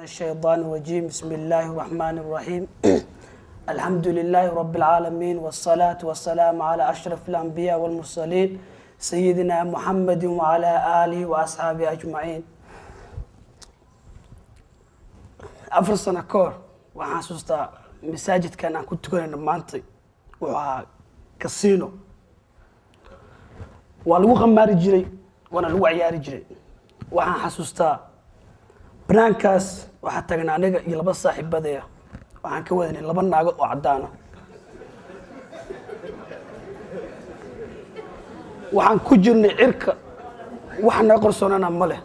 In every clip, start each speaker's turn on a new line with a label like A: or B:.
A: الشيطان الرجيم. بسم الله الرحمن الرحيم. الحمد لله رب العالمين، والصلاة والسلام على أشرف الأنبياء والمرسلين، سيدنا محمد وعلى آله وأصحابه أجمعين. 4 sano ka hor waxaan xasuustaa masaajidkan aan ku tukanayno maanta wuxuu ahaa casino. Waa lagu khamaari jiray, waana lagu ciyaari jiray. Waxaan xasuustaa banaankaas waxaa tagnaa aniga iyo laba saaxiibadaya, waxaan ka wadanay laba naagood oo caddaana. Waxaan ku jirnay cirka, wax naga qarsoonana ma leh.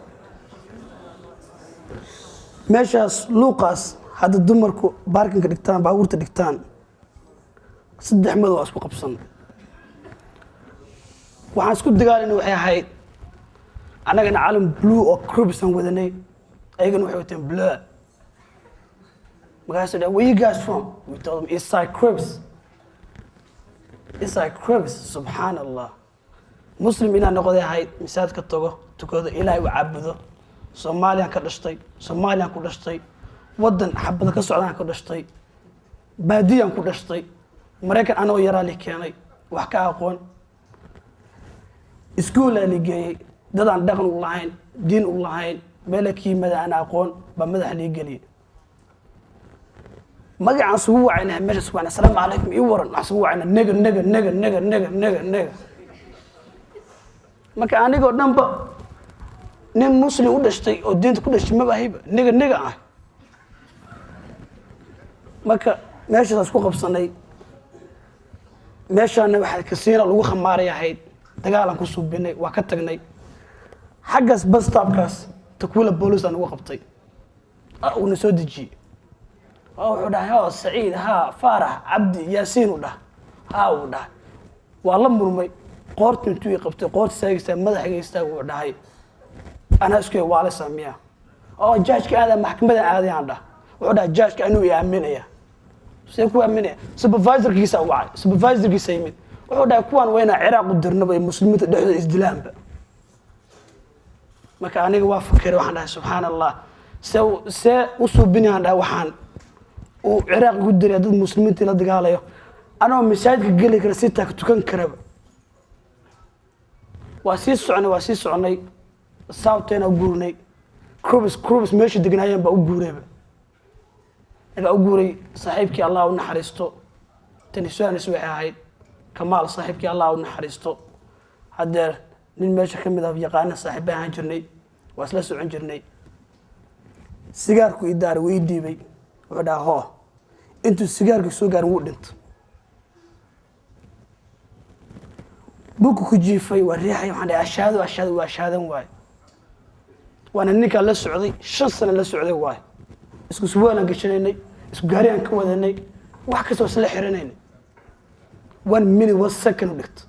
A: Meeshaas luuqaas hadda dumarku parking-ka dhigtaan, baabuurta dhigtaan, saddex madow waa isku qabsan. Waxaan isku dagaalayna waxay ahayd annagana calan blue oo Crips aan wadanay, ayagana waxay wateen Blood. Markaasuu dhahay, "Where you guys from?" We told them, "Eastside Crips, Eastside Crips." Subxaan Allah, Muslim inaan noqday ahayd, masaajidka tago, tukado, Ilaahay u caabudo. Soomaaliyaan ka dhashtay, Soomaaliyaan ku dhashtay, waddan xabada ka socdaan ka dhashtay, baadiyaan ku dhashtay. Maraykan anoo yaraa li keenay, wax ka aqoon, iskuulaa li geeyey. Dadaan dhaqan u lahayn, diin u lahayn, meela ka yimaada aan aqoon baa madaxa lii geliyey. Magacaan isugu wacayna meesha isugu wacayna, "Asalaamu calaykum, ii waran." Waxaan isugu wacayna "nigga, nigga, nigga, nigga, nigga, nigga, nigga." Marka anigoo dhanba nin Muslim u dhashtay oo diinta ku dhashtay maba ahiba, nigga, nigga ah. Marka meeshaas isku qabsanay, meeshaana waxaa casino lagu khamaaray ahayd. Dagaalaan ku suubinay, waa ka tagnay. Xaggaas bus stop-kaas Tukwila police aan ugu qabtay, uuna soo dejiyey oo wuxuu dhahay, "O Saciid, haa, Faarax Cabdi Yaasiin," uu dhah. "Haa," uu dhahay. Waa la murmay. Qoorta intuu i qabtay, qoorta istaagaysaa, madaxayga istaag, uu dhahay, "Anaa isku waalisa miya oo judge-ka aada maxkamadan aaday?" Aan dhah. Wuxuu dhahay, "Judge-ka anuu i aaminaya, see ku aaminaya?" Supervisorkiisa wacay, supervisorkiisa yimid. Wuxuu dhahay, "Kuwaan waa inaa Ciraaq u dirnaba ee Muslimiinta dhexdooda isdilaanba." Marka aniga waa fakeray. Waxaan dhahay, "Subxaan Allah, see u suubinayaan?" Dhahay, "Waxaan uu Ciraaq igu diray dad Muslimiinta la dagaalayo, anoo masaajidka geli kara, si taag tukan karaba." Waa sii soconay, waa sii soconay, Southena u guurnay. Crips meesha degnaayeen baa u guurayba. Markaa u guuray, saaxiibkii Allah u naxariisto, tanisanis waxay ahayd Kamaal, saaxiibkii Allah u naxariisto. Haddeer nin meesha ka mid ah yaqaana, saaxiib ahaan jirnay, waa isla socon jirnay. Sigaarku ii daaray, wuu ii dhiibay. Wuxuu dhaha, "Hoo." Intuu sigaarku soo gaarin wuu dhinto. Buku ku jiifay, waa riixay. Waxaan dhahay, "Ashaado, ashaado." Waa ashaadan waayo. Waana ninkaan la socday, 5 sano la socday waayo. Isku surwaalaan gashanaynay, isku gaariaan ka wadanay, wax kastoo isla xiranaynay. One minute, one second u dhigto.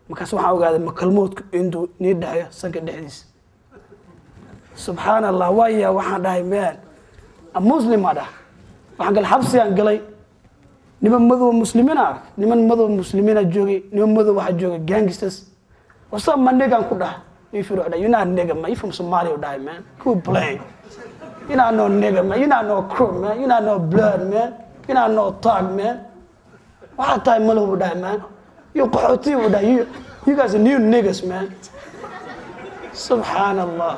A: Markaas waxaan ogaaday makalmoodku intuu nii dhexeeyo sanka dhexdiisa. Subxaan Allah, waaya. Waxaan dhahay, "Man, a Muslim." Aa dhah. Waxaan galay xabsigaan galay. Niman madow Muslimiina ark, niman madow Muslimiina joogay, niman madow waxaa joogay gangsters. "What's up, my nigga?" Ku dhah. If you dhahay, "You're not nigga, man. You from Somalia," dhahay. "Man, quit playing. You're not no nigga, man. You're not no crook, man. You're not no Blood, man. You're not no thug, man. Waxaa tahay malo," buu dhahay. "Man, you qaxooti," buu dhahay. You guys are new niggas, man." Subxaan Allah,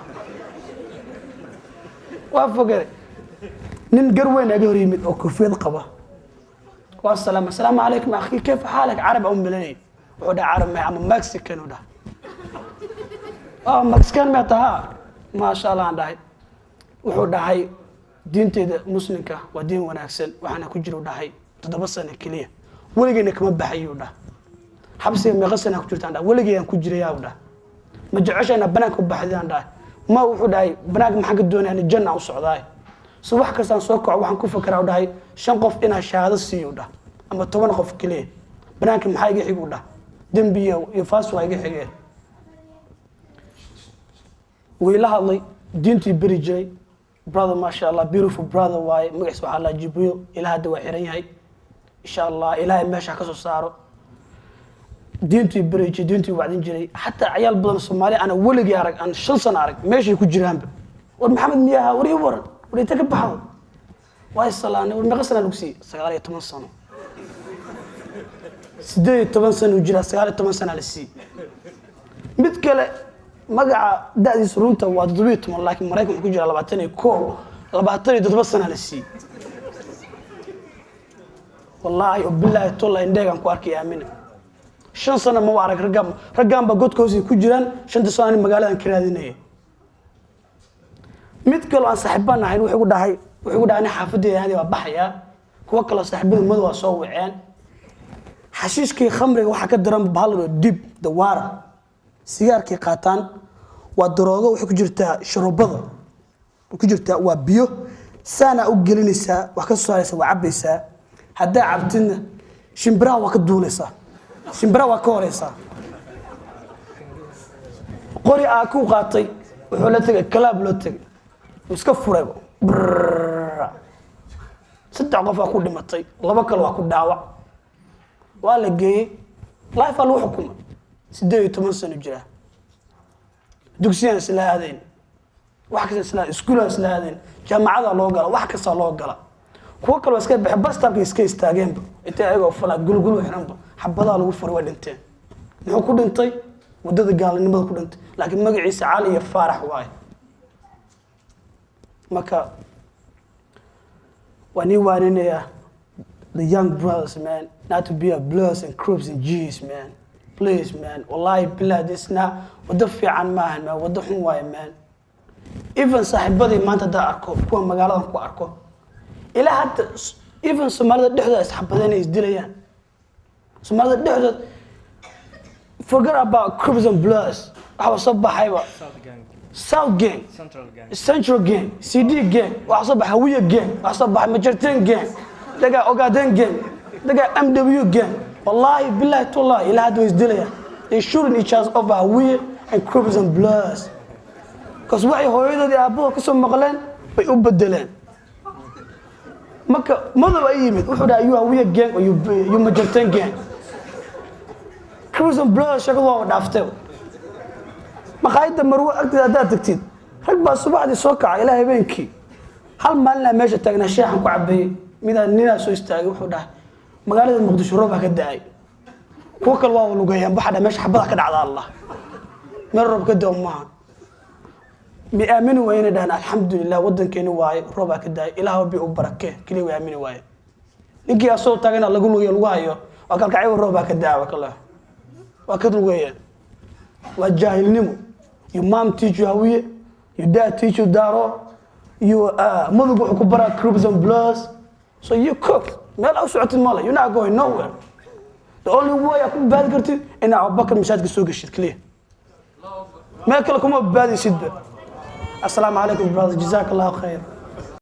A: waa fogare. Nin gar weyn aga hor yimid oo koofiyad qaba. Waa salaam. "Asalaamu calaykum, akhi, kayfa xaalak?" Carab aan malanay. Wuxuu dhahay, "Carab may ama Mexican," u dhahay. "Oh, Mexican mee tahaa? Maasha Allah," aan dhahay. Wuxuu dhahay, "Diinteyda Muslimka waa diin wanaagsan. Waxaana ku jira," u dhahay, "7 sano keliya, weligeyna kama baxayuu." Dhah. "Xabsiga meeqa sana ku jirtaan?" Dhah. "Weligeyaan ku jirayaa," u dhah. "Ma jecesha inaa banaanka u baxdaan?" Dhahay. "Ma." Wuxuu dhahay, "Banaanka maxaan ka doonaya? Janna u socdaay. So wax kastaan soo kaco waxaan ku fakeraa," u dhahay, "shan qof inaan shahaado siiyo," dhah, "ama 10 qof keliya. Banaanka maxaa iga xig?" U dhah. "Dembi iyo faas waa iga xigeen." Way la hadlay, diintii beri jiray. Brother, maasha Allah, beautiful brother waaye. Magaciisa waxaa laa Jibriil. Ilaa hadda waa xiran yahay. Insha Allah Ilaahay meesha ka soo saaro. Diintii beri jiray, diintii wacdin jiray. Xataa cayaal badan Soomaali ana weligii arag, aan 5 sano arag, meeshay ku jiraanba, "War Maxamed miyaha? War ii waran." War inta ka baxdo waa isalaanay. War meeqa sana lagu siiyey? 19 sano. 18 sano uu jiraa, 19 sana la siiyey. Mid kale magaca da'diisa runta waa 17, laakiin Maraykan wuxuu ku jiraa 21, 27 sana la siiyey. Wallaahi bilaahi tolla, indheegaan ku arkay, aamina. 5 sano ma arag raggaan. Raggaan baa godka hoose ku jiraan. Shanta sano ani magaaladan ka raadinaya. Mid kaloo aan saaxiibaan ahayn wuxuu igu dhahay, "Ani xaafadeeda aadi waa baxayaa." Kuwo kaloo saaxiibada madu waa soo waceen. Xashiishkii, khamriga waxaa ka daran bahal la dib dawaara. Sigaarkay qaataan waa daroogo. Waxay ku jirtaa sharoobada, ku jirtaa waa biyo. Saanaa u gelinaysaa, wax ka soo saaraysa, waa cabaysaa. Haddaa cabtidna shimbiraha waa ka duulaysaa, shimbiraha waa ka horeysaa. Qori aa ku qaatay, wuxuu la tegay club, loo tegay, wuu iska furayba. Brrrr. Saddex qof waa ku dhimatay, laba kale waa ku dhaawac. Waa la geeyey, life aa lagu xukumay. 18 sano jira. Dugsiyaan isla aadayn, wax kasta isla, iskuulaan isla aadayn, jaamacada loo gala, wax kasta loo gala. Kuwo kale waa iska baxe, bus stopka iska istaageenba, intay ayagoo falaa gulgulu xiranba xabadaa lagu furay, waa dhinteen. Muxuu ku dhintay? Waddada gaalinimada ku dhintay, laakiin magaciisa Cali iyo Faarax waaye. Marka waa nii waaninayaa, the young brothers, man, not to be a Bloods and Crips and G's, man. Please, man. Wallahi billah, this not waddo fiican maahan, man. Waddo xun waaye, man. Even saaxiibadii maanta haddaa arko, kuwa magaaladan ku arko, ilaa hadda even Soomaalida dhexdooda isxabadeen, ay isdilayaan Soomaalida dhexdood. Forget about Crips and Bloods. Waxaa soo baxayba
B: South Gang,
A: South Gang,
B: Central Gang,
A: Central Gang, CD Gang, waxaa soo baxay Hawiya Gang, waxaa soo baxay Majarteen Gang, dagaa Ogaden Gang, dagaa MW Gang. Wallahi billahi tallahi, ilaa hadda way isdilayaan. They shooting each other over Hawiye and Crips and Bloods, because waxay hooyadoodii aabbahood kasoo maqleen bay u bedeleen. Marka madow ay yimid, wuxuu dhahay, "You Hawiye gang or you Majarteen gang?" Crips and Bloods sheekadu waa dhaaftay. Maqaayadda Marwo agteeda haddaad tagtid, rag baa subaxdii soo kaca ilaa habeenkii. Hal maalinaa meesha taagnaa, sheexan ku cabeeyey, midaa ninaa soo istaagay, wuxuu dhahay, "Magaalada Muqdisho roob baa ka da'ay." Kuwo kale waa lugeeyaan. Waxaa dhahay, "Meesha xabada ka dhacda, Allah, meel roob ka da'o maaha." Mi aamini waay inay dhahaan, "Alxamdulilah, wadankeeni waaye, roobaa ka da'ay, Ilaah bi u barakee." Keliya way aamini waaye. Ninkii asagoo taagana lagu lugeeyo, lagu hayo, waa kalkacyo, roob baa ka da'a, waa kale waa ka lugeeyaan. Waa jaahilnimo. Your mom teach you Hawiye, your dad teach you Daro, you mudug wuxuu ku baraa Crips and Bloods. So you cook meel aa u socotid male. You're not going nowhere. The only way aa ku badbaadi kartid inaa Abubakar masaajidka soo geshid keliya. Meel kale kuma badbaadaysidba. Assalaamu calaykum, brother. Jazaak Allahu khayr.